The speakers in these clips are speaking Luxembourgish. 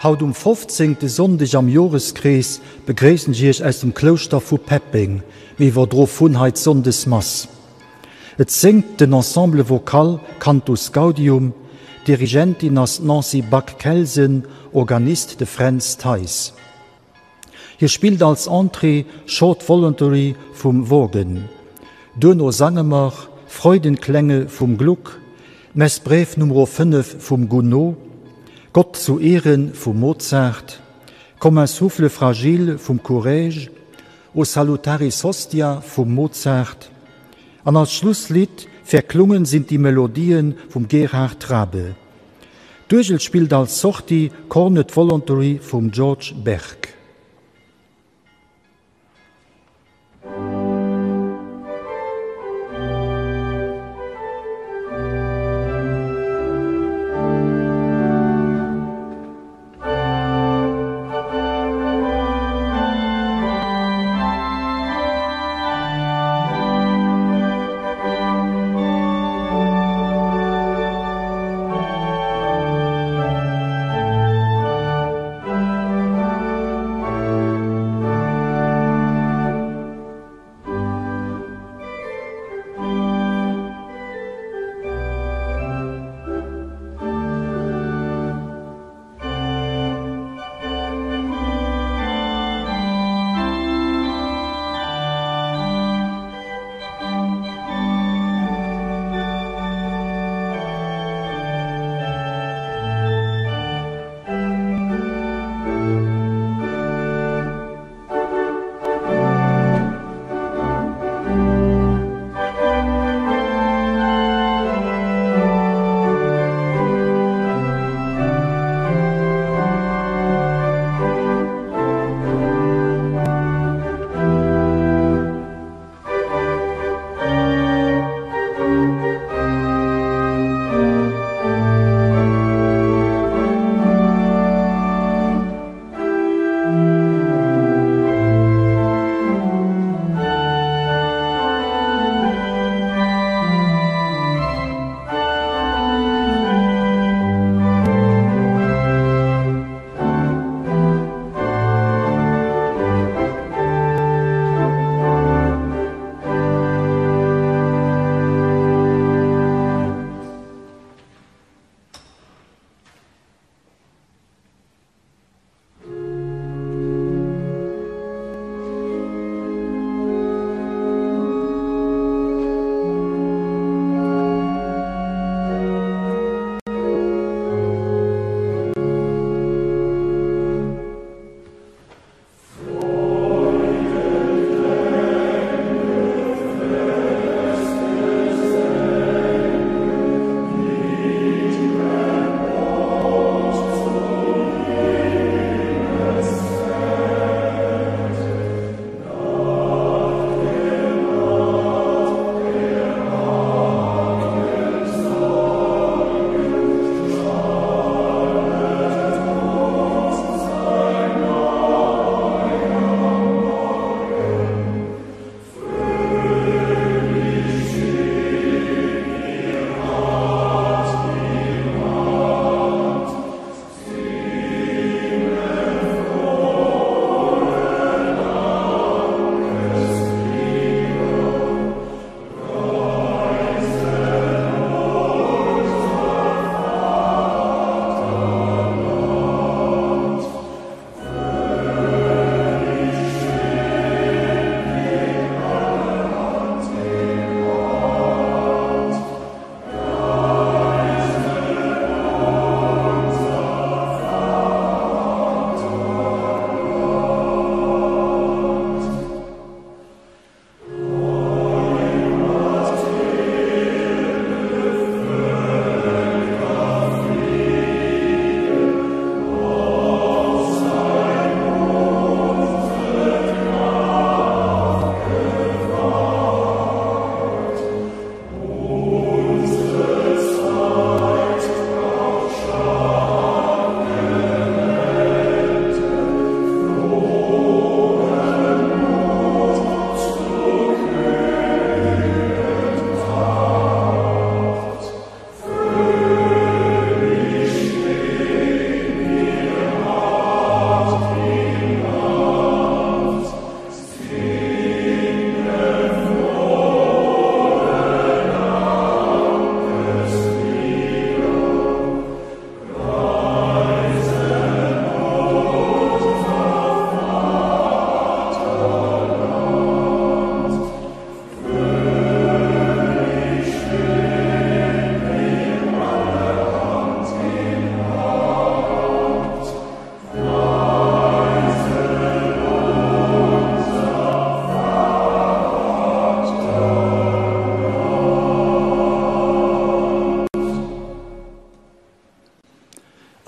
Haut um fofzéngte Sonndeg am Joreskrees begréissen ech Iech aus dem Klouschter vu Peppeng. Mir iwwerdro vun hei d'Sonndesmass. Et séngt den Ensemble Vocal Cantus Gaudium, Dirigentin ass d'Nancy Back-Kelsen, Organist de Fränz Theis. Hie spillt als Entrée Short Voluntary vum Vaughan. Duerno sange mer Freudenklänge vum Gluck, Messe Brève Numero 5 vum Gounod, Gott zu Ehren vum Mozart, Comme un souffle fragile vum Courrèges, O Salutaris Hostia vum Mozart an als Schlusslidd Verklungen sind die Melodien vum Gerhard Rabe. D'Uergel spillt als Sortie Cornet Voluntary vum George Berg.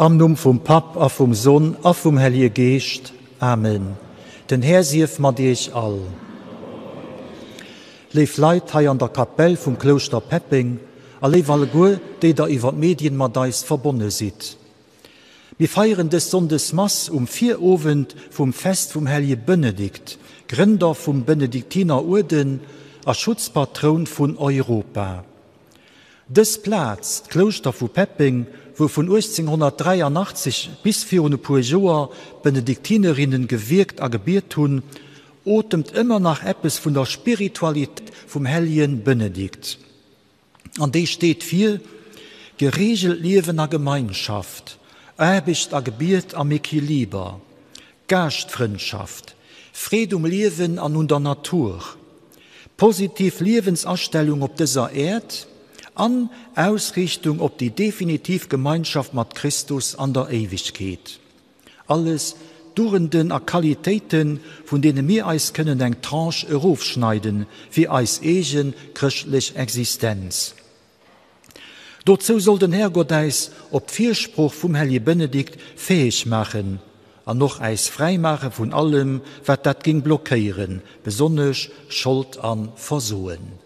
Am Numm vum Papp a vum Sonn a vum Hellige Geescht. Amen. Den Här sief mat iech all. Léif Leit hei an der Kapell vum Klouschter Peppeng a léif alleguer, déi der iwwer d'Medien mat eis verbonne sidd. Mir feieren dës Sonndesmass um Virowend vum Fest vum Hellje Benedikt, Grënder vum Benediktineruerden a Schutzpatroun vun Europa. Dës Plaz, d'Klouschter vu Peppeng, wou vun 1883 bis virun e puer Joer d'Benediktinerinnen gewierkt a gebiet hunn, otemt ëmmer nach eppes vun der Spiritualitéit vum helljen Benedikt. An déi steet fir, gereegelt Liewen a Gemeinschaft, Aarbecht a Gebiet am Equiliber, Gaaschtfrëndschaft, Freed um Liewen an un der Natur, positiv Liewensastellung op dëser Äerd an Ausriichtung op déi definitiv Gemeinschaft mat Christus an der Éiwegkeet. Alles Dugenden a Qualitéiten, vun deene mir eis kënnen eng Tranche erofschneiden fir eis eege chrëschtlech Existenz. Dozou soll den Härgott äis op d'Firsprooch vum Hellje Benedikt fäeg maachen an och äis fräi maache vun allem, wat dat géing blockéieren, besonnesch Schold a Versoen.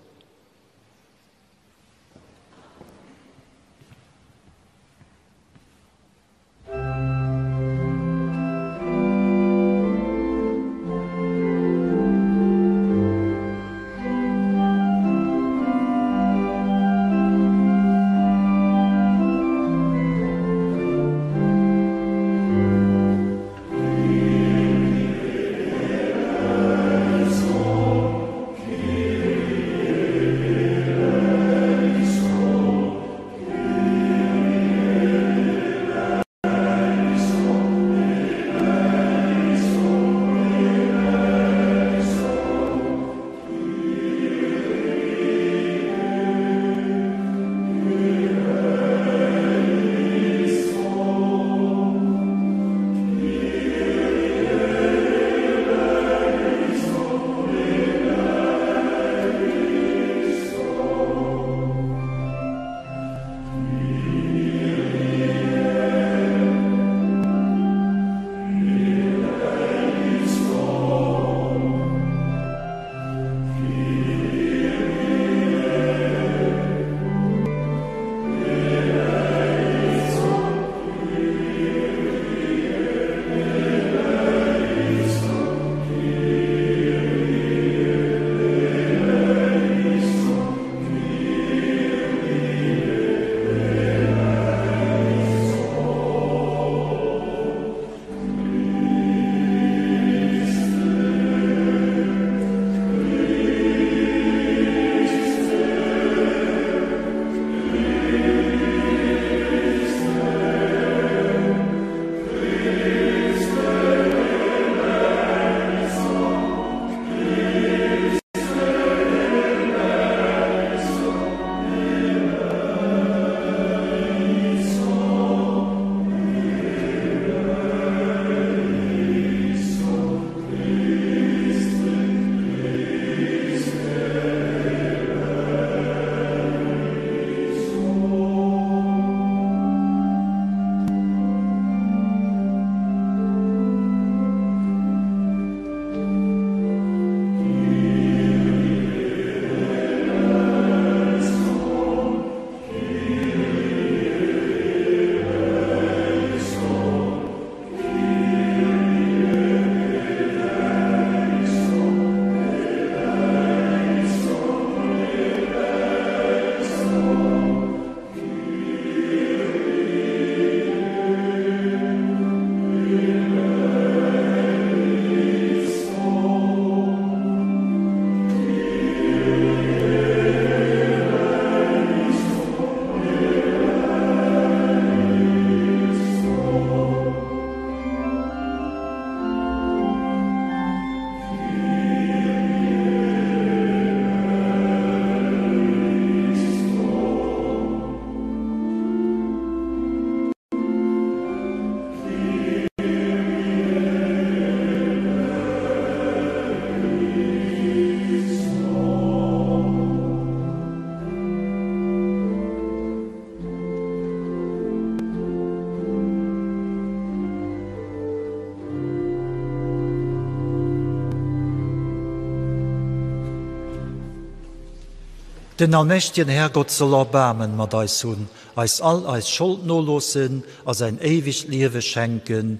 Den allmächtigen Herrgott soll Erbaarmen mat eis hunn, eis all eis Schold noloossen a säin éiwegt Liewe schenken.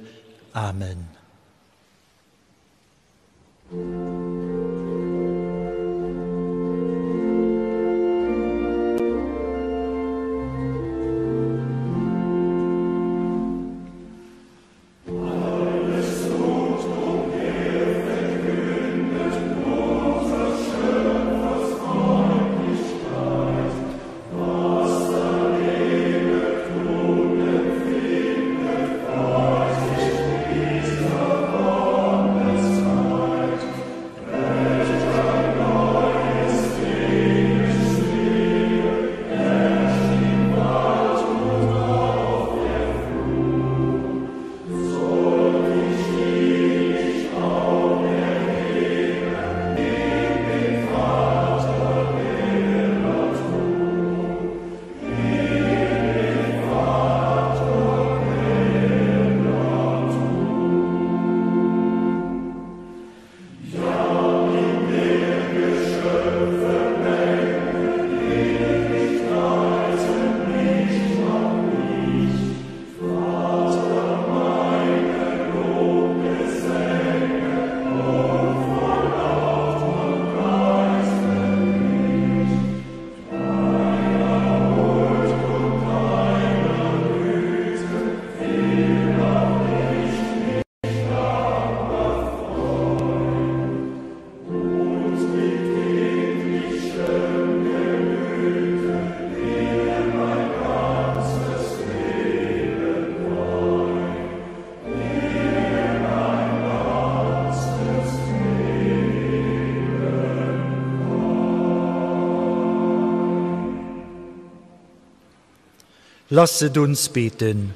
Amen. Lasset uns beten.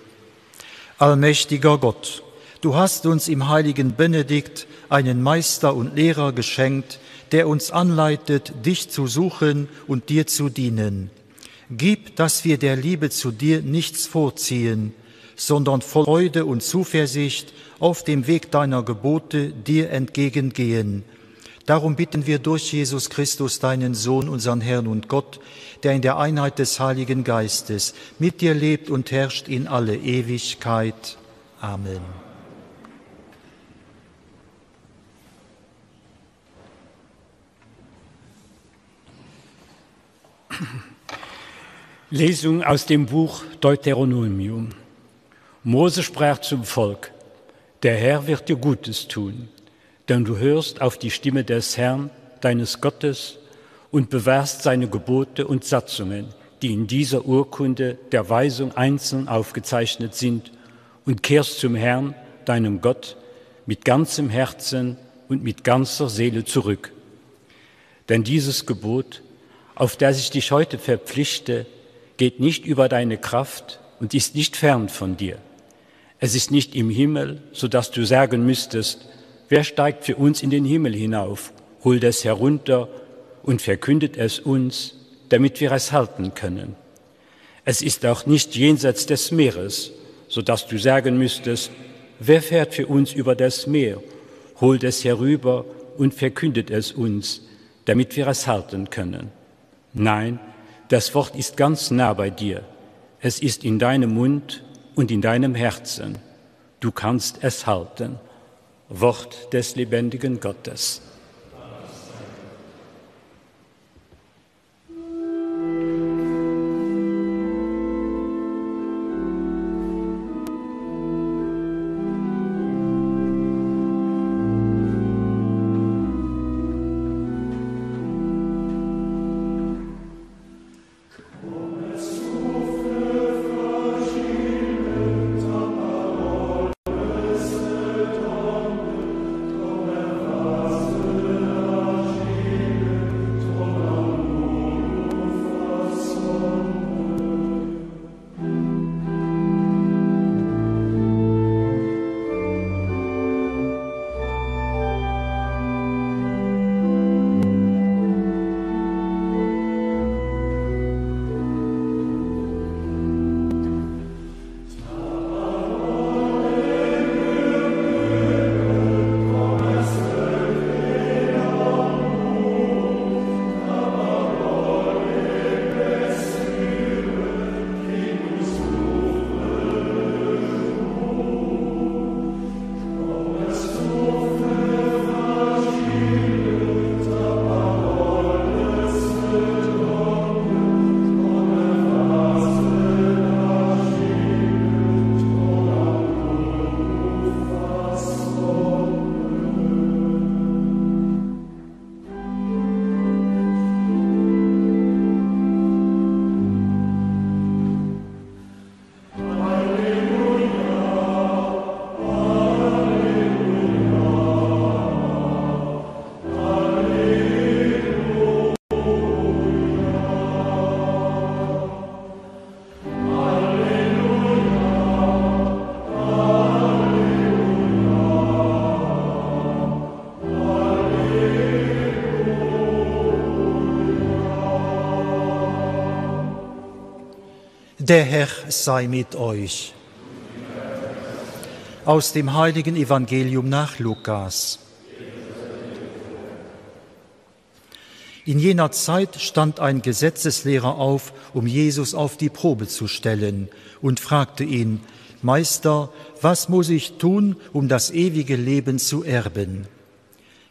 Allmächtiger Gott, du hast uns im heiligen Benedikt einen Meister und Lehrer geschenkt, der uns anleitet, dich zu suchen und dir zu dienen. Gib, dass wir der Liebe zu dir nichts vorziehen, sondern voll Freude und Zuversicht auf dem Weg deiner Gebote dir entgegengehen. Darum bitten wir durch Jesus Christus, deinen Sohn, unseren Herrn und Gott, der in der Einheit des Heiligen Geistes mit dir lebt und herrscht in alle Ewigkeit. Amen. Lesung aus dem Buch Deuteronomium. Mose sprach zum Volk: Der Herr wird dir Gutes tun, denn du hörst auf die Stimme des Herrn, deines Gottes, und bewahrst seine Gebote und Satzungen, die in dieser Urkunde der Weisung einzeln aufgezeichnet sind, und kehrst zum Herrn, deinem Gott, mit ganzem Herzen und mit ganzer Seele zurück. Denn dieses Gebot, auf das ich dich heute verpflichte, geht nicht über deine Kraft und ist nicht fern von dir. Es ist nicht im Himmel, so dass du sagen müsstest, wer steigt für uns in den Himmel hinauf, holt es herunter und verkündet es uns, damit wir es halten können. Es ist auch nicht jenseits des Meeres, so dass du sagen müsstest, wer fährt für uns über das Meer, holt es herüber und verkündet es uns, damit wir es halten können. Nein, das Wort ist ganz nah bei dir. Es ist in deinem Mund und in deinem Herzen. Du kannst es halten. Wort des lebendigen Gottes. Der Herr sei mit euch. Aus dem heiligen Evangelium nach Lukas. In jener Zeit stand ein Gesetzeslehrer auf, um Jesus auf die Probe zu stellen und fragte ihn: Meister, was muss ich tun, um das ewige Leben zu erben?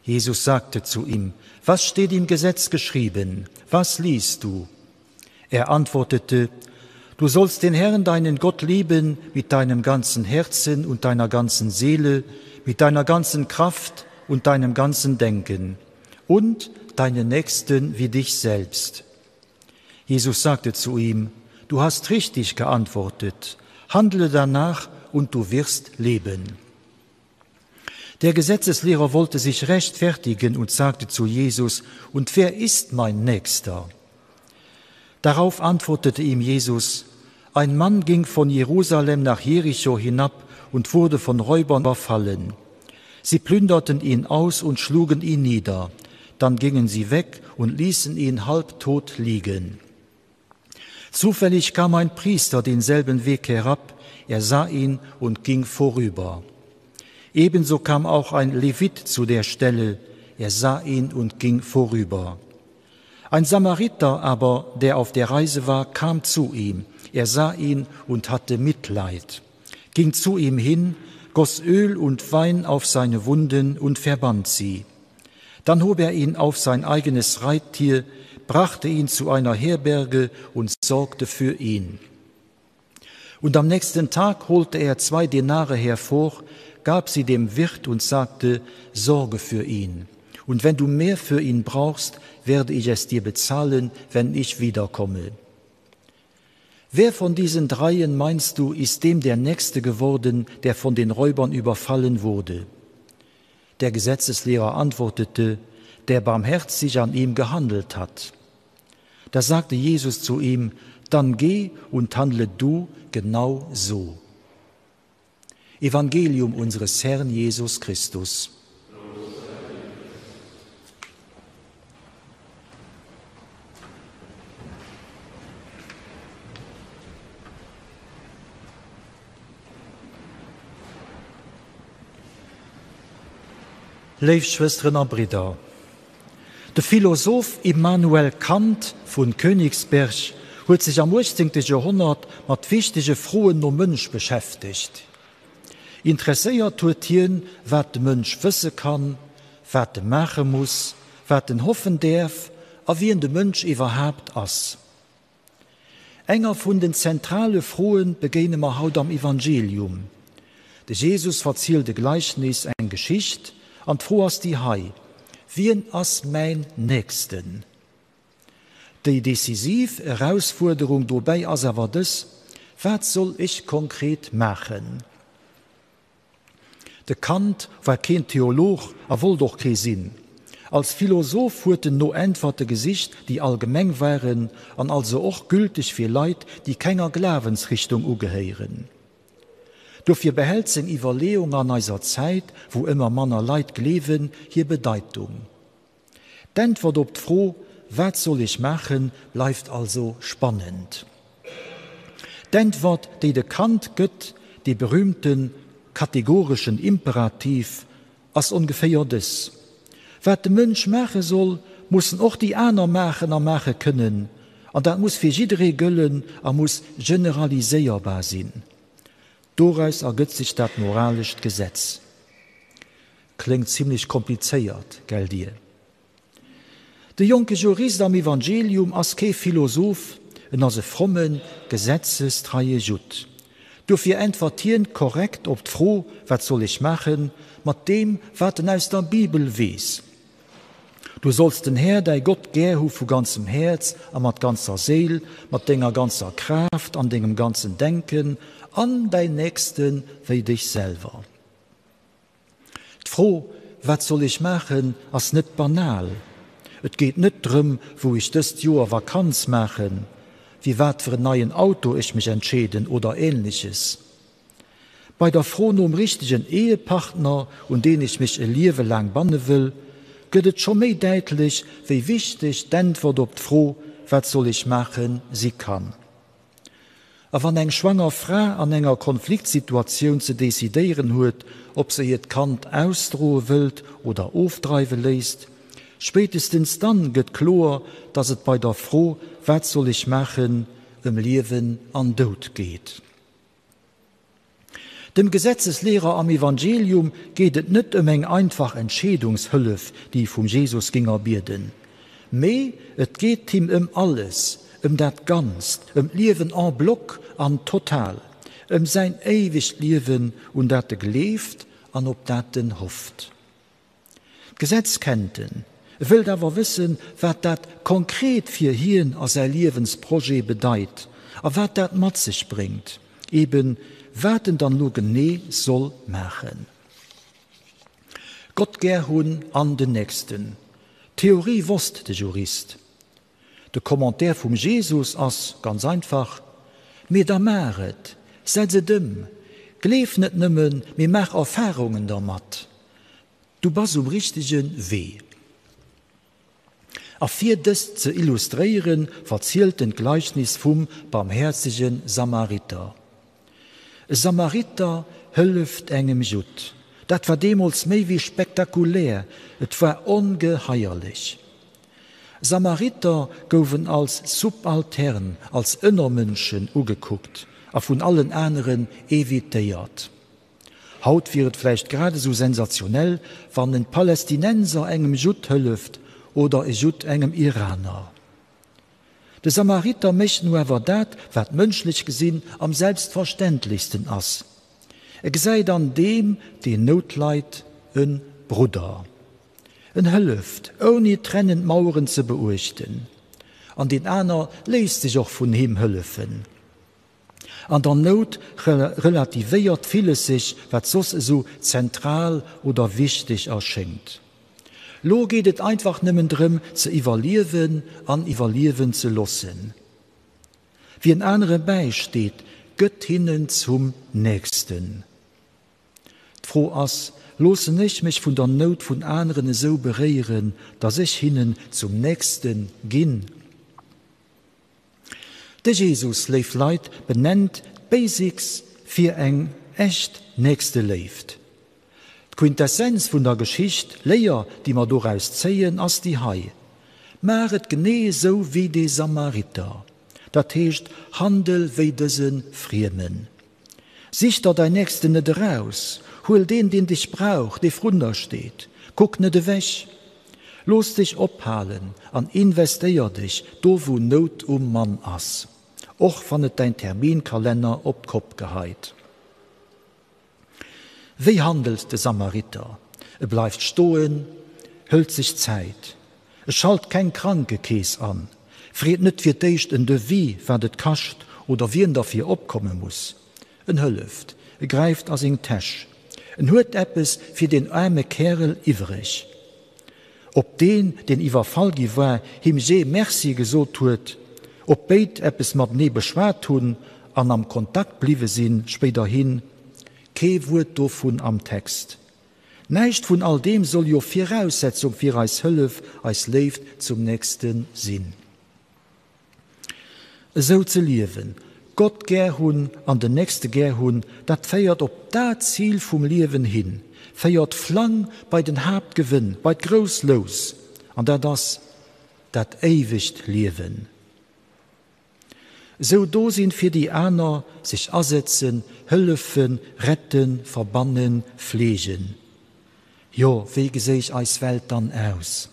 Jesus sagte zu ihm: Was steht im Gesetz geschrieben? Was liest du? Er antwortete: Du sollst den Herrn deinen Gott lieben mit deinem ganzen Herzen und deiner ganzen Seele, mit deiner ganzen Kraft und deinem ganzen Denken und deinen Nächsten wie dich selbst. Jesus sagte zu ihm: Du hast richtig geantwortet, handle danach und du wirst leben. Der Gesetzeslehrer wollte sich rechtfertigen und sagte zu Jesus: Und wer ist mein Nächster? Darauf antwortete ihm Jesus: Ein Mann ging von Jerusalem nach Jericho hinab und wurde von Räubern überfallen. Sie plünderten ihn aus und schlugen ihn nieder. Dann gingen sie weg und ließen ihn halbtot liegen. Zufällig kam ein Priester denselben Weg herab, er sah ihn und ging vorüber. Ebenso kam auch ein Levit zu der Stelle, er sah ihn und ging vorüber. Ein Samariter aber, der auf der Reise war, kam zu ihm. Er sah ihn und hatte Mitleid, ging zu ihm hin, goss Öl und Wein auf seine Wunden und verband sie. Dann hob er ihn auf sein eigenes Reittier, brachte ihn zu einer Herberge und sorgte für ihn. Und am nächsten Tag holte er zwei Denare hervor, gab sie dem Wirt und sagte, Sorge für ihn. Und wenn du mehr für ihn brauchst, werde ich es dir bezahlen, wenn ich wiederkomme. Wer von diesen dreien, meinst du, ist dem der Nächste geworden, der von den Räubern überfallen wurde? Der Gesetzeslehrer antwortete, der barmherzig an ihm gehandelt hat. Da sagte Jesus zu ihm, dann geh und handle du genau so. Evangelium unseres Herrn Jesus Christus. Léif Schwësteren a Bridder, de Philosoph Immanuel Kant vu Königsberg huet sech am 18. Joerhonnert mat wichtege Froen nom Mënsch beschäftegt. Interesséiert huet hien, wat de Mënsch wësse kann, wat e maache muss, wat en hoffen däerf a wien de Mënsch iwwerhaapt ass. Enger vun den zentrale Froe begéine mer haut am Evangelium. De Jesus verzielt e Gleichnis, eng Geschicht, an d'Fro ass déi hei, Wien ass mäin Nächsten? Déi decisiv Erausfuerderung dobäi ass awer dës, Wat soll ech konkret maachen? De Kant war keen Theolog a wollt och kee sinn. Als Philosoph huet en no Äntwerte gesicht, déi allgemeng waren an also och gülteg fir Leit, déi kenger Glawensrichtung ugehéieren. Dofir behält seng Iwwerleeung an eiser Zäit, wou ëmmer manner Leit gleewen, hir Bedeitung. D'Äntwert op d'Fro Wat soll ech maachen? bleift also spannend. D'Äntwert, déi de Kant gëtt, dee berühmte kategoreschen Imperativ, ass ongeféier dës, Wat de Mënsch maache soll, mussen och déi aner maachen a maache kënnen, an dat muss fir jidderee gëllen a muss generaliséierbar sinn. Doraus ergëtt sech dat moralescht Gesetz. Kléngt zimlech komplizéiert, gelldir? De jonke Jurist am Evangelium ass kee Philosoph, en ass e frommen, gesetzestreie Judd. Dofir äntwert hien korrekt op d'Fro Wat soll ech maachen? mat deem, wat en aus der Bibel weess, Du solls den Här, däi Gott, gär hu vu ganzem Häerz a mat ganzer Séil, mat denger ganzer Kraaft an dengem ganzen Denken, an däin Nächste wéi dech selwer. D'Fro Wat soll ech maachen? ass net banal. Et geet net drëm, wou ech dëst Joer Vakanz maachen, fir wat fir en neien Auto ech mech entscheeden oder Ähnleches. Bei der Fro nom richtegen Ehepartner, un deen ech mech e Liewe laang banne wëll, gëtt et scho méi däitlech, wéi wichteg d'Äntwert op d'Fro Wat soll ech maachen? si kann. A wann eng schwanger Fra an enger Konfliktsituatioun ze decidéieren huet, ob se hiert Kand ausdroe wëllt oder ofdreiwe léisst, spéitestens dann gëtt kloer, dass et bei der Fro Wat soll ech maachen? ëm Liewen an Doud geet. Dem Gesetzeslehrer am Evangelium geet et net ëm eng einfach Entscheedungshëllef, déi e vum Jesus géing erbieden, mee et geet him ëm alles, ëm dat Ganzt, ëm d'Liewen en bloc an total, ëm säin éiwegt Liewen, un dat e gleeft an op dat en hofft. D'Gesetz kennt en, e wëllt awer wëssen, wat dat konkret fir hien a säi Liewensprojet bedeit a wat dat mat sech bréngt, eben wat en dann elo genee soll maachen. Gott gär hunn an den Nächsten. D'Theorie wosst de Jurist. De Commentaire vum Jesus ass ganz einfach, Mee da maach et, setz et ëm, gleef net nëmmen, mee maach Erfarungen dermat, du bass um richtege Wee. A fir dëst ze illustréieren, verzielt en d'Gleichnis vum barmhäerzege Samariter. E Samariter hëlleft engem Judd. Dat war deemools méi wéi spektakulär, et war ongeheierlech. Samariter gouwen als Subaltern, als Ënnermënschen ugekuckt a vun allen aneren evitéiert. Haut wier et vläicht grad esou sensationell, wann en Palästinenser engem Judd hëlleft oder e Judd engem Iraner. De Samariter mécht nu awer dat, wat mënschlech gesinn am selbstverständlechsten ass, E gesäit an deem, deen Nout leit, e Brudder. En hëlleft, ouni trennend Maueren ze beuechten. An deen aner léisst sech och vun him hëllefen. An der Nout relativéiert villes sech, wat soss esou zentral oder wichteg erschéngt. Lo geet et einfach nëmmen drëm, ze iwwerliewen an iwwerliewen ze loossen. Wien anere bäisteet, gëtt hinnen zum Nächsten. D'Fro ass, Loossen ech mech vun der Nout vun aneren esou beréieren, datt ech hinnen zum Nächste ginn? De Jesus, léif Leit, benennt d'Basics fir eng echt Nächsteléift. D'Quintessenz vun der Geschicht, d'Léier, déi mer doraus zéien, ass déi hei, Maach et genee esou wéi dee Samariter, dat heescht, handel wéi dëse Friemen. Sich der däin Nächsten net eraus, huel deen, deen dech brauch, dee vrun der steet, kuck net ewech. Looss dech ophalen an investéier dech do, wou Nout um Mann ass, och wann et däin Terminkalenner op d'Kopp geheit. Wéi handelt de Samariter? E bleift stoen, hëlt sech Zäit. E schalt keng Krankekeess an, freet net fir d'éischt en Devis, wat et kascht oder wien derfir opkomme muss. En hëlleft, e gräift a seng Täsch, en huet eppes fir deen aarme Kärel iwwereg. Ob deen, deen iwwerfall gi war, him jee Merci gesot huet, ob béid eppes matenee beschwat hunn an am Kontakt bliwwe sinn spéiderhin, kee Wuert dovun am Text. Näischt vun all deem soll jo Viraussetzung fir eis Hëllef, eis Léift zum Nächste sinn. Esou ze liewen, Gott gär hunn an den Nächste gär hunn, dat féiert op dat Zil vum Liewen hin, féiert flang bei den Haaptgewënn, bei d'grouss Lous, an dat ass dat éiwegt Liewen. Esou do sinn fir déi aner, sech asetzen, hëllefen, retten, verbannen, fleegen. Jo, wéi geséich eis Welt dann aus?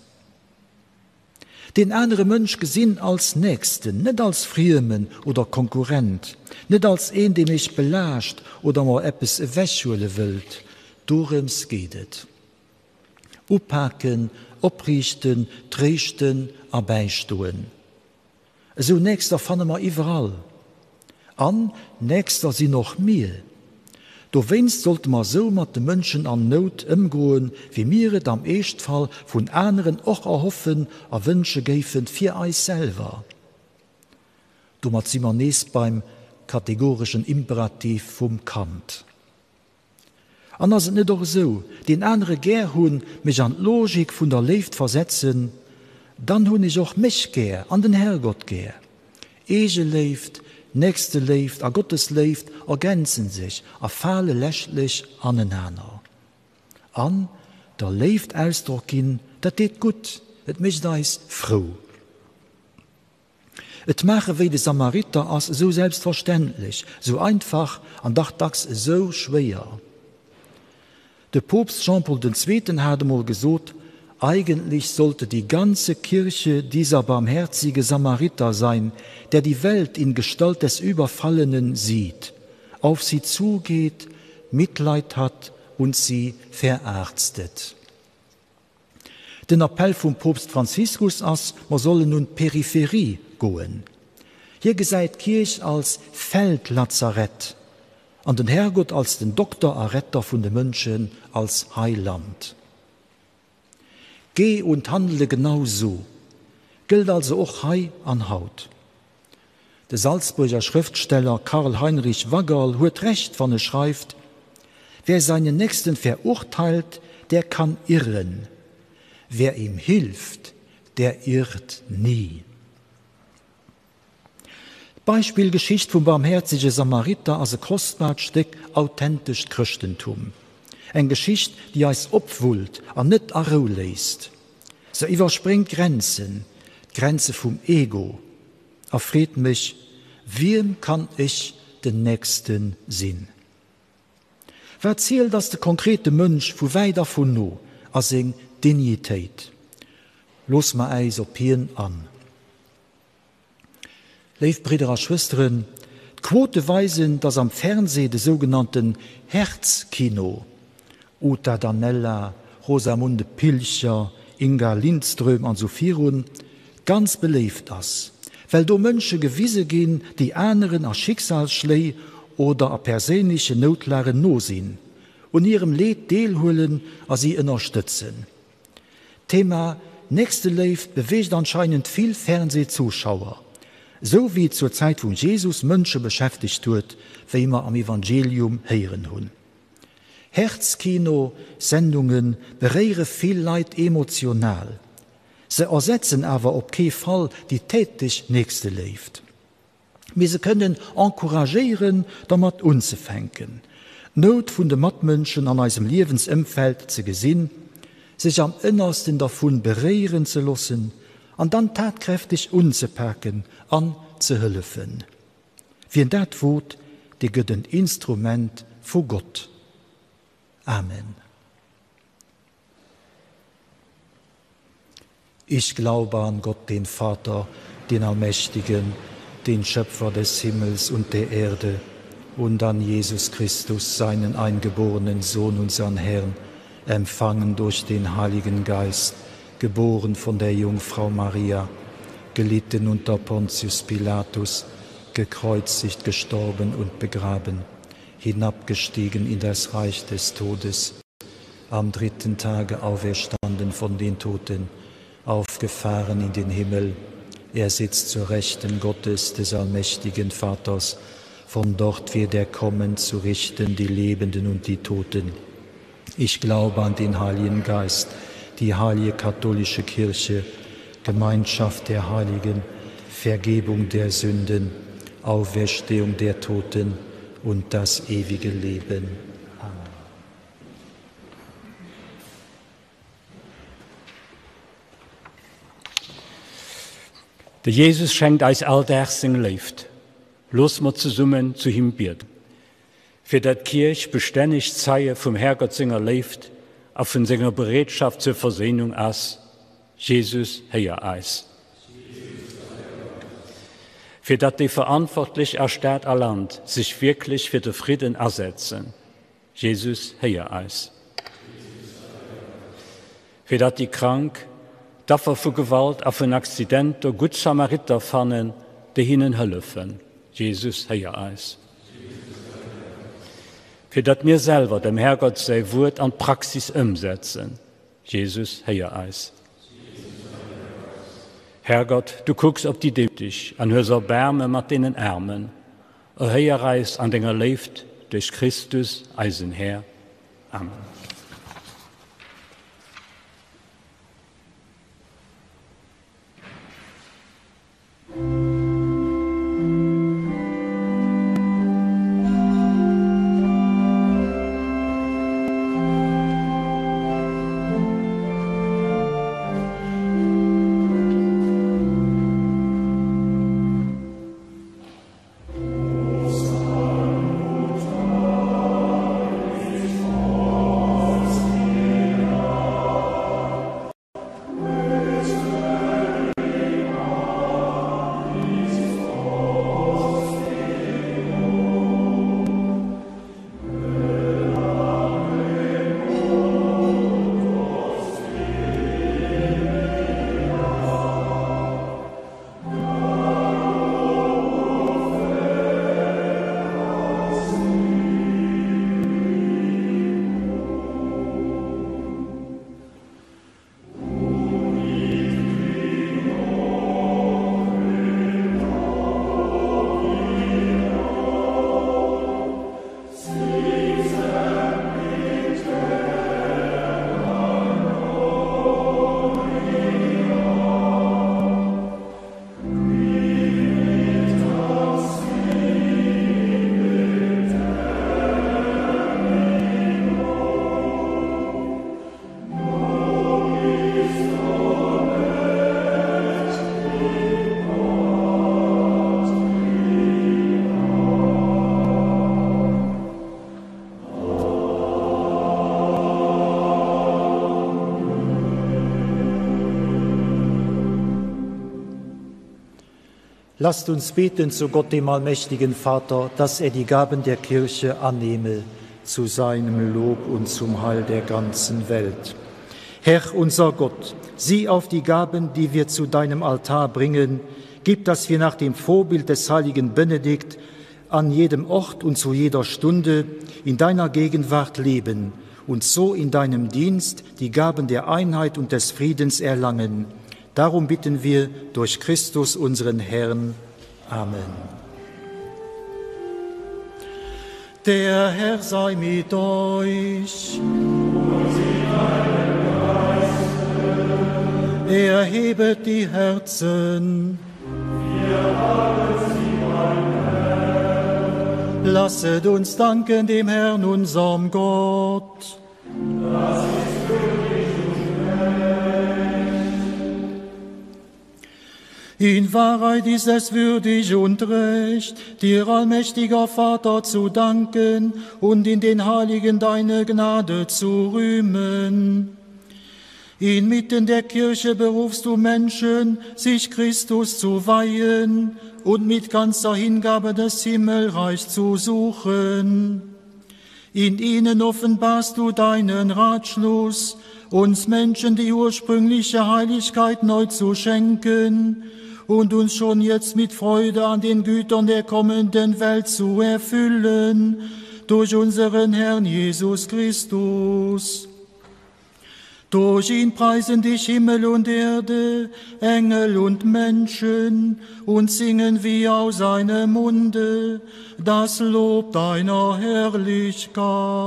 Deen anere Mënsch gesinn als Nächsten, net als Friemen oder Konkurrent, net als een, dee mech belaascht oder mer eppes ewechhuele wëllt. Dorëms geet et. Upaken, opriichten, tréischten a bäistoen. Esou Nächster fanne mer iwwerall. An Nächster sinn och mir. Dowéinst sollte mer esou mat de Mënschen an Nout ëmgoen, wéi mir et am Eeschtfall vun aneren och erhoffen a wënsche géifen fir eis selwer. Domat si mer nees beim kategoreschen Imperativ vum Kant. An ass et net och esou, deen anere gär hunn, mech an d'Logik vun der Léift versetzen, dann hunn ech och mech gär an den Herrgott gär. Eegeléift, Nächsteléift a Gottesléift ergänzen sech a fale leschtlech anenaner. An der Léift Ausdrock ginn, dat deet gutt, et mécht eis frou. Et maache wéi de Samariter ass esou selbstverständlech, esou einfach an dach dacks esou schwéier. De Poopst Jean-Paul den Zweeten hat emol gesot, Eigentlich sollte die ganze Kirche dieser barmherzige Samariter sein, der die Welt in Gestalt des Überfallenen sieht, auf sie zugeht, Mitleid hat und sie verarztet. Den Appell vum Poopst Franziskus ass, mer sollen un d'Peripherie goen. Hie gesäit d'Kierch als Feldlazarett an den Herrgott als den Dokter a Retter vun de Mënschen, als Heiland. Geh und handele genau so gëllt also och hei an haut. De Salzburger Schrëftsteller Karl Heinrich Waggerl huet Recht, wann e schreift, Wer seinen Nächsten verurteilt, der kann irren, wer ihm hilft, der irrt nie. D'Beispillgeschicht vum barmhäerzege Samariter ass e kostbart Stéck authentescht Chrëschtentum. Eng Geschicht, déi eis opwullt an net a Rou léisst. Se iwwerspréngt Grenzen, d'Grenze vum Ego, a freet mech, Wiem kann ech den Nächste sinn? Wat zielt ass de konkrete Mënsch vu wäit a vun no a seng Dignitéit. Loosse mer äis op hien an. Léif Bridder a Schwësteren, d'Quote weisen, dass am Fernsee de sougenannten Herzkino, Uta Danella, Rosamunde Pilcher, Inga Lindström an sou virun, ganz beléift ass, well do Mënsche gewise ginn, déi aneren a Schicksalsschléi oder a perséinlechen Noutlagen no sinn, un hirem Leed deelhuelen a si ënnerstëtzen. D'Thema Nächsteléift beweegt anscheinend vill Fernsehzuschauer, esou wéi et zur Zäit vum Jesus Mënsche beschäftegt huet, wéi mer am Evangelium héieren hunn. Herzkino Sendunge beréiere vill Leit emotional, se ersetzen awer op kee Fall déi täteg Nächsteléift. Mee se kënnen encouragéieren, dermat unzefänken, d'Nout vun de Matmënschen an eisem Liewensëmfeld ze gesinn, sech am Ënnersten dervun beréieren ze loossen an dann tatkräfteg unzepaken an ze hëllefen. Wien dat wot, dee gëtt en Instrument vu Gott. Amen. Ich glaube an Gott, den Vater, den Allmächtigen, den Schöpfer des Himmels und der Erde, und an Jesus Christus, seinen eingeborenen Sohn, unseren Herrn, empfangen durch den Heiligen Geist, geboren von der Jungfrau Maria, gelitten unter Pontius Pilatus, gekreuzigt, gestorben und begraben, hinabgestiegen in das Reich des Todes, am dritten Tage auferstanden von den Toten, aufgefahren in den Himmel. Er sitzt zur Rechten Gottes des allmächtigen Vaters. Von dort wird er kommen zu richten die Lebenden und die Toten. Ich glaube an den Heiligen Geist, die heilige katholische Kirche, Gemeinschaft der Heiligen, Vergebung der Sünden, Auferstehung der Toten und das ewige Leben. Amen. De Jesus schenkt eis all Dag seng Léift. Looss mer zesummen zu him bieden, fir dat d'Kierch bestänneg Zeie vum Härgott senger Léift a vun senger Bereetschaft zur Verséinung ass. Jesus, héier eis. Fir datt déi Verantwortlech a Stad a Land sech wierklech fir de Fridden asetzen. Jesus, héier eis. Fir datt déi Krank, d'Affer vu Gewalt a vun Accidenter gutt Samariter fannen, déi hinnen hëllefen. Jesus, héier eis. Fir datt mir selwer dem Härgott säi Wuert an d'Praxis ëmsetzen. Jesus, héier eis. Härgott, du kucks op déi Demüteg an hues Erbaarme mat deenen Aarmen. Erhéier eis an denger Léift duerch Christus, eisen Här. Amen. Lasst uns beten zu Gott, dem allmächtigen Vater, dass er die Gaben der Kirche annehme, zu seinem Lob und zum Heil der ganzen Welt. Herr unser Gott, sieh auf die Gaben, die wir zu deinem Altar bringen, gib, dass wir nach dem Vorbild des heiligen Benedikt an jedem Ort und zu jeder Stunde in deiner Gegenwart leben und so in deinem Dienst die Gaben der Einheit und des Friedens erlangen. Darum bitten wir durch Christus unseren Herrn. Amen. Der Herr sei mit euch. Erhebet die Herzen. Lasset uns danken dem Herrn, unserem Gott. Das ist würdig und recht. In Wahrheit ist es würdig und recht, dir allmächtiger Vater zu danken und in den Heiligen deine Gnade zu rühmen. Inmitten der Kirche berufst du Menschen, sich Christus zu weihen und mit ganzer Hingabe des Himmelreichs zu suchen. In ihnen offenbarst du deinen Ratschluss, uns Menschen die ursprüngliche Heiligkeit neu zu schenken und uns schon jetzt mit Freude an den Gütern der kommenden Welt zu erfüllen, durch unseren Herrn Jesus Christus. Durch ihn preisen dich Himmel und Erde, Engel und Menschen und singen wir aus seinem Munde das Lob deiner Herrlichkeit.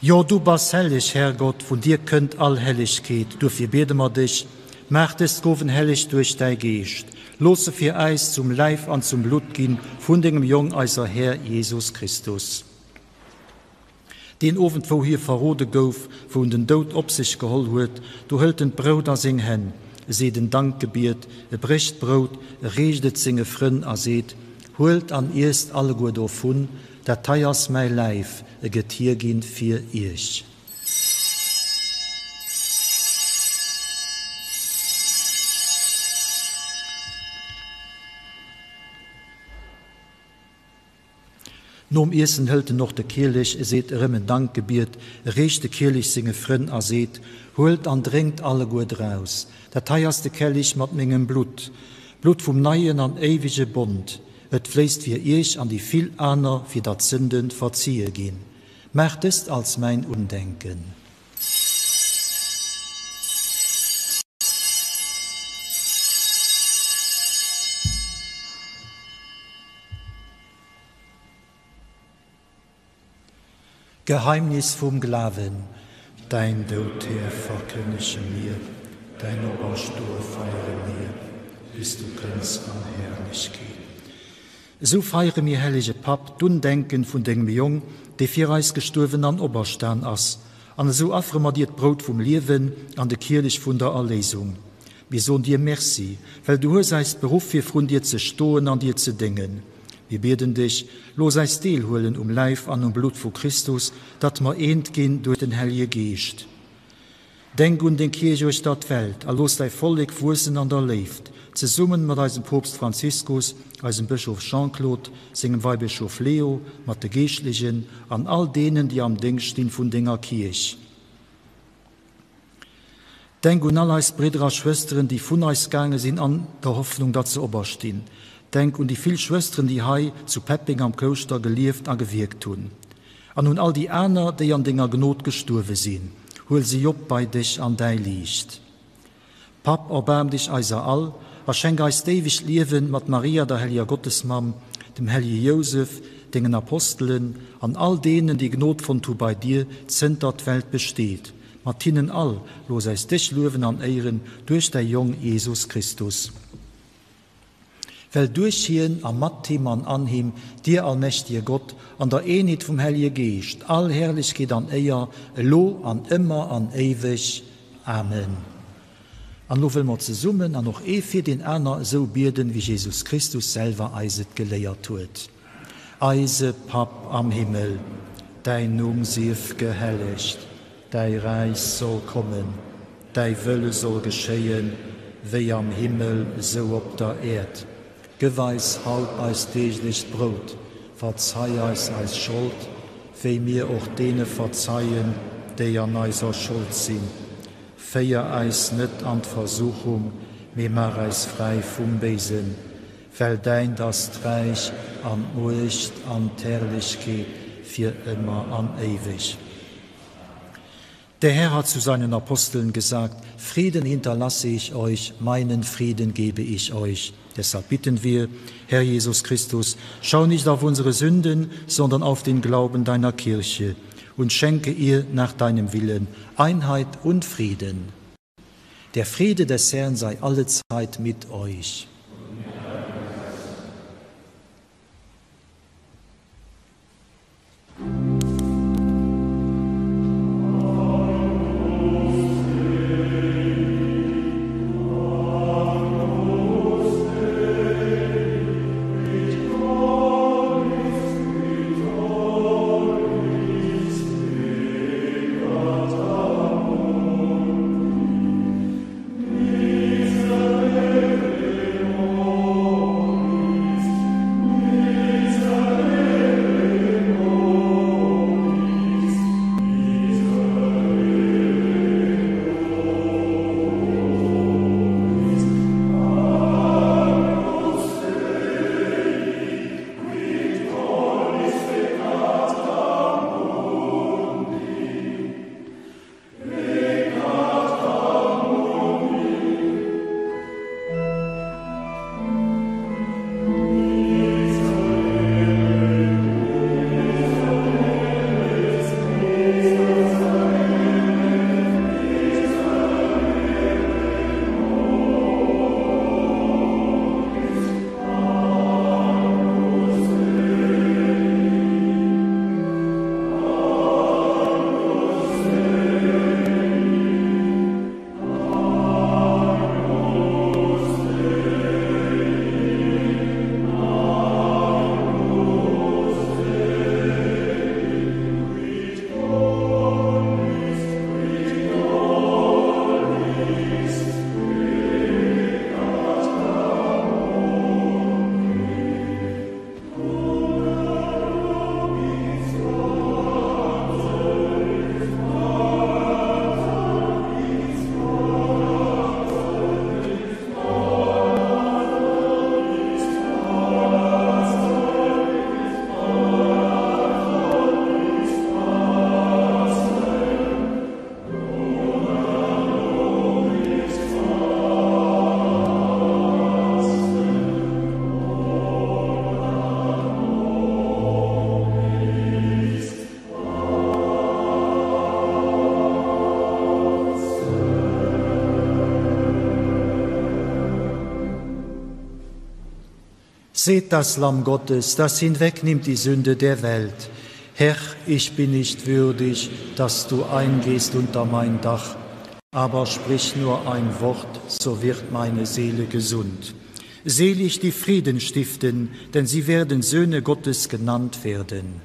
Jo, du bass helleg, Herrgott, vun dir kënnt all Hellegkeet. Duerfir biede mer dech, Maach dës Gowen helleg duerch däi Geescht. Looss se fir äis zum Läif an zum Blutt ginn vun dengem Jong, eiser Här Jesus Christus. Deen Owend, wou hie verrode gouf, wou en den Doud op sech geholl huet, do hëlt en d'Brout a seng Hänn, e seet en Dankgebiet, e brécht d'Brout, e reecht et senge Frënn a seet, Huelt an iesst alleguer dovun, dat hei ass mäi Läif, e gëtt hierginn fir iech. Nom Iessen hëlt en och de Kielech, e seet erëm en Dankgebiet, e reecht de Kielech senge Frënn a seet, Huelt an drénkt alleguer draus, dat hei ass de Kellich mat mengem Blutt, d'Blutt vum neien an éiwege Bond, et fléisst fir iech an déi vill aner, fir datt d'Sënde verzie ginn. Maacht dëst als mäin Undenken. Geheimnis vum Glawen. Däin Doud, Här, verkënnege mir, däin Operstoe feiere mir, bis du kënns an Herrlechkeet. Esou feiere mir, hellege Papp, d'Undenken vun dengem Jong, dee fir eis gestuerwen an operstan ass, an esou affere mer dir d'Brout vum Liewen an de Kielech vun der Erléisung. Mir soen dir Merci, well du hues eis beruff fir vrun dir ze stoen an dir ze déngen. Mir bieden dech, looss eis deelhuelen um Läif an um Blutt vu Christus, datt mer eent ginn duerch den Hellje Geescht. Denk un deng Kierch uechter d'Welt a looss däi Vollek wuessen an der Léift, zesummen mat eisem Poopst Franziskus, eisem Bëschof Jean-Claude, sengem Weibëschof Leo, mat de Geeschtlechen an all deenen, déi am Déngscht stinn vun denger Kierch. Denk un all eis Bridder a Schwësteren, déi vun eis gaange sinn an der Hoffnung, datt se operstinn. Denk un déi vill Schwësteren, déi hei zu Peppeng am Klouschter gelieft a gewierkt hunn. An un all déi aner, déi an denger Gnod gestuerwe sinn. Huel si op bei dech an däi Liicht. Papp, erbaarm dech eiser all a schenk eis d'éiwegt Liewen mat Maria, der helleger Gottesmamm, dem hellege Jousef, dengen Apostelen an all deenen, déi Gnod fonnt hu bei dir, zënter d'Welt besteet. Mat hinnen all looss eis dech luewen an éieren duerch däi Jong Jesus Christus. Well duerch hien a mat him an an him, dir allmächtige Gott, an der Eenheet vum Hellege Geescht, all Herrlechkeet an Éier, elo an ëmmer an éiweg. Amen. An elo wëlle mer zesummen an och ee fir deen aner esou bieden, wéi Jesus Christus selwer eis et geléiert huet. Eise Papp am Himmel, däin Numm sief gehellegt, däi Räich soll kommen, däi Wëlle soll geschéien, wéi am Himmel, esou op der Äerd. Gëff eis haut eist deeglecht Brout, verzei eis eis Schold, wéi mir och deene verzeien, déi an eiser Schold sinn. Féier eis net an d'Versuchung, mee maach eis fräi vum Béisen. Well däint ass d'Räich an d'Muecht an d'Herrlechkeet fir ëmmer an éiweg. Der Herr hat zu seinen Aposteln gesagt, Frieden hinterlasse ich euch, meinen Frieden gebe ich euch. Deshalb bitten wir, Herr Jesus Christus, schau nicht auf unsere Sünden, sondern auf den Glauben deiner Kirche und schenke ihr nach deinem Willen Einheit und Frieden. Der Friede des Herrn sei allezeit mit euch. Seht das Lamm Gottes, das hinwegnimmt die Sünde der Welt. Herr, ich bin nicht würdig, dass du eingehst unter mein Dach, aber sprich nur ein Wort, so wird meine Seele gesund. Selig die Frieden stiften, denn sie werden Söhne Gottes genannt werden.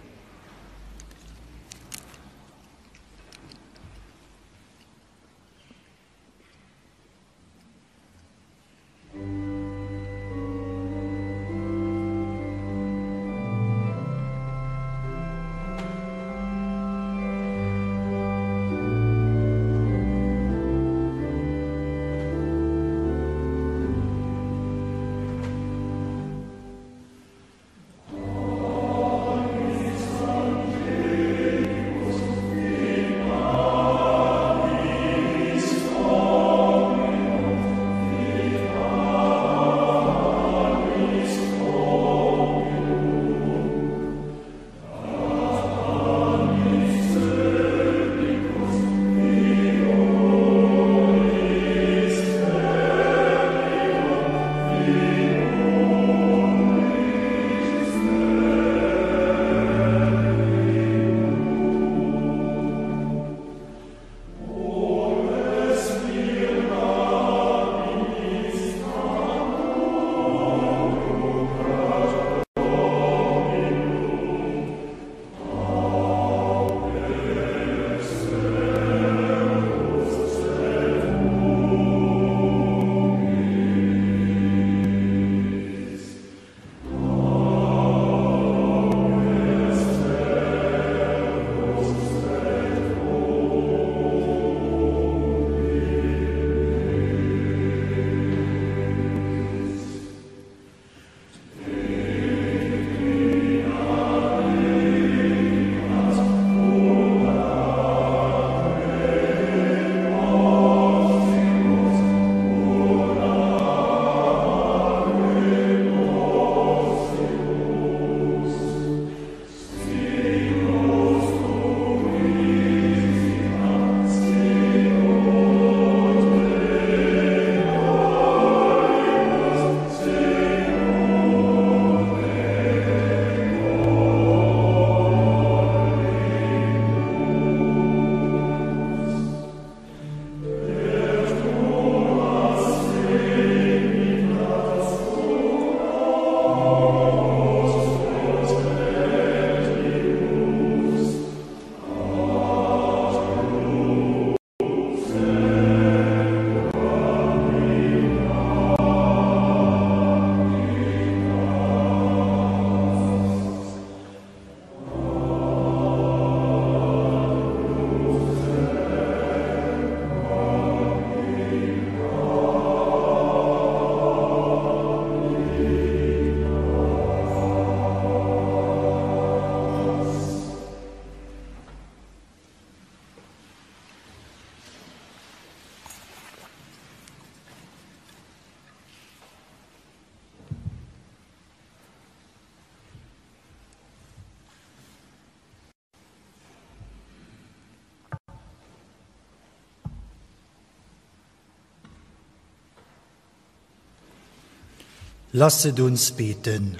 Lasset uns beten.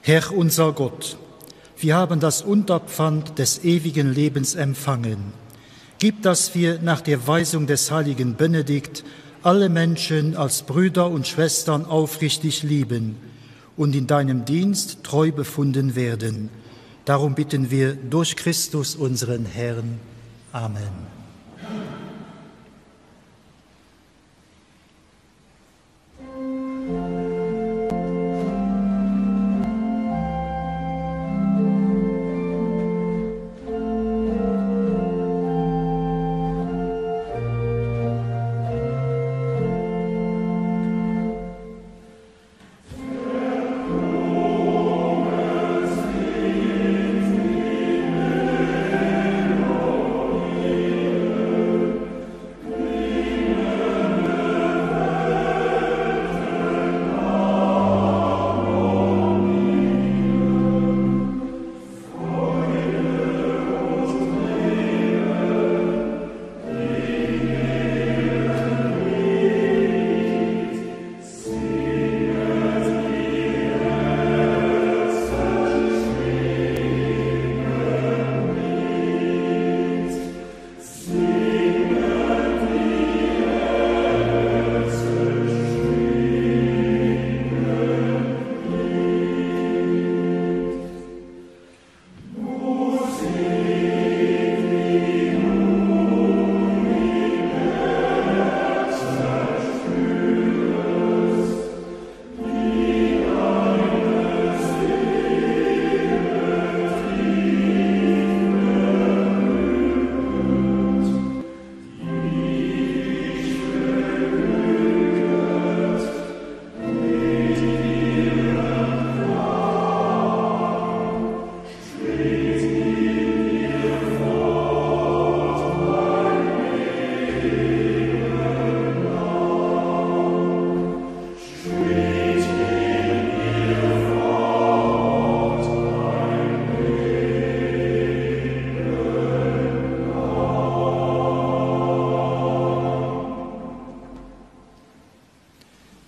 Herr unser Gott, wir haben das Unterpfand des ewigen Lebens empfangen. Gib, dass wir nach der Weisung des heiligen Benedikt alle Menschen als Brüder und Schwestern aufrichtig lieben und in deinem Dienst treu befunden werden. Darum bitten wir durch Christus unseren Herrn. Amen.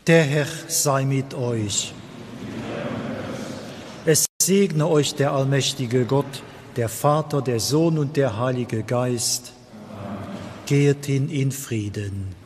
Der Herr sei mit euch. Es segne euch der allmächtige Gott, der Vater, der Sohn und der Heilige Geist. Gehet hin in Frieden.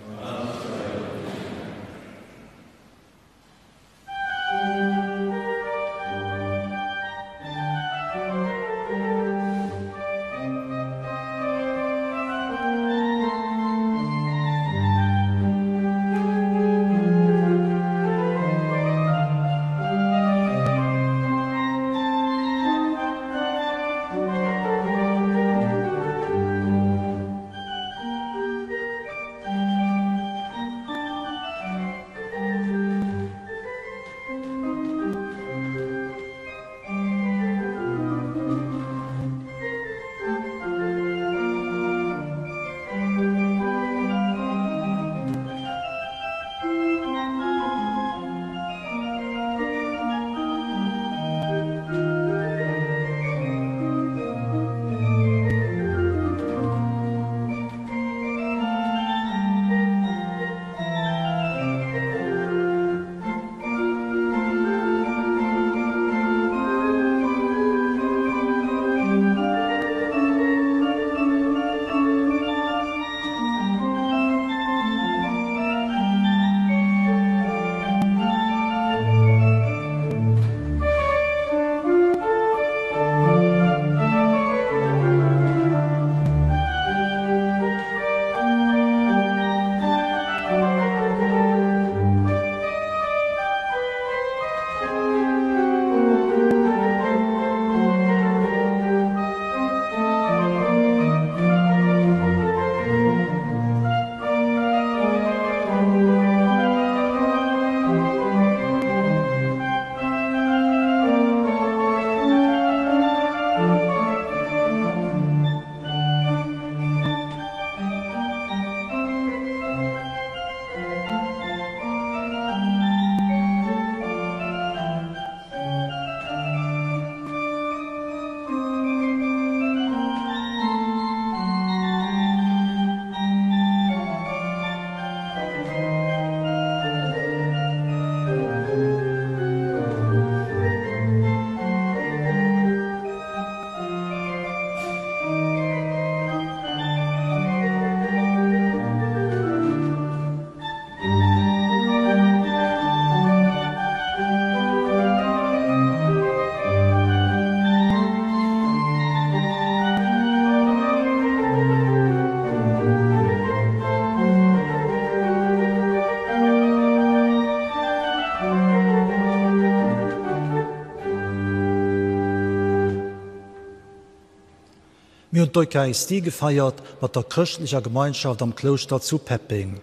Mir hunn d'Eucharistie gefeiert mat der chrëschtlecher Gemeinschaft am Klouschter zu Peppeng.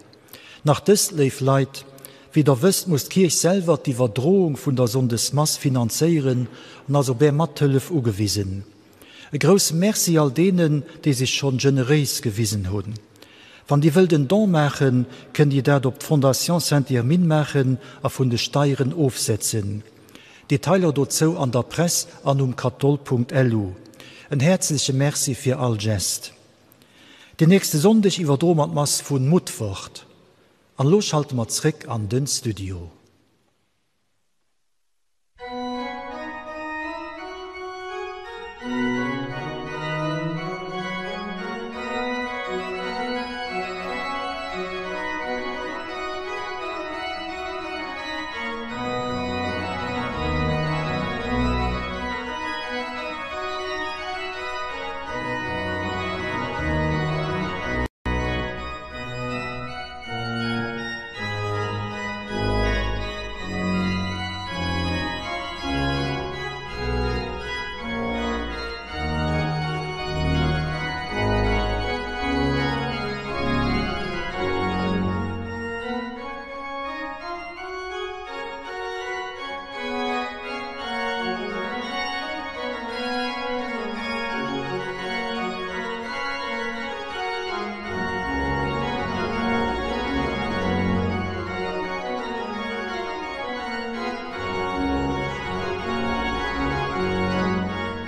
Nach dëst, léif Leit, Wéi der wësst, muss d'Kierch selwer d'Iwwerdroung vun der Sonndesmass finanzéieren an ass op är Mathëllef ugewisen. E grousse Merci all deenen, déi sech schonn generéis gewisen hunn. Wann Dir wëllt en Don maachen, kënnt Dir dat op d'Fondation Sainte-Irmine maachen a vun de Steieren ofsetzen. Detailer dozou an der Press an um kathol.lu. En häerzleche Merci fir all Gest. Den nächste Sonndeg iwwerdroe mer d'Mass vun Mutfert. An elo schalte mer zréck an den Studio.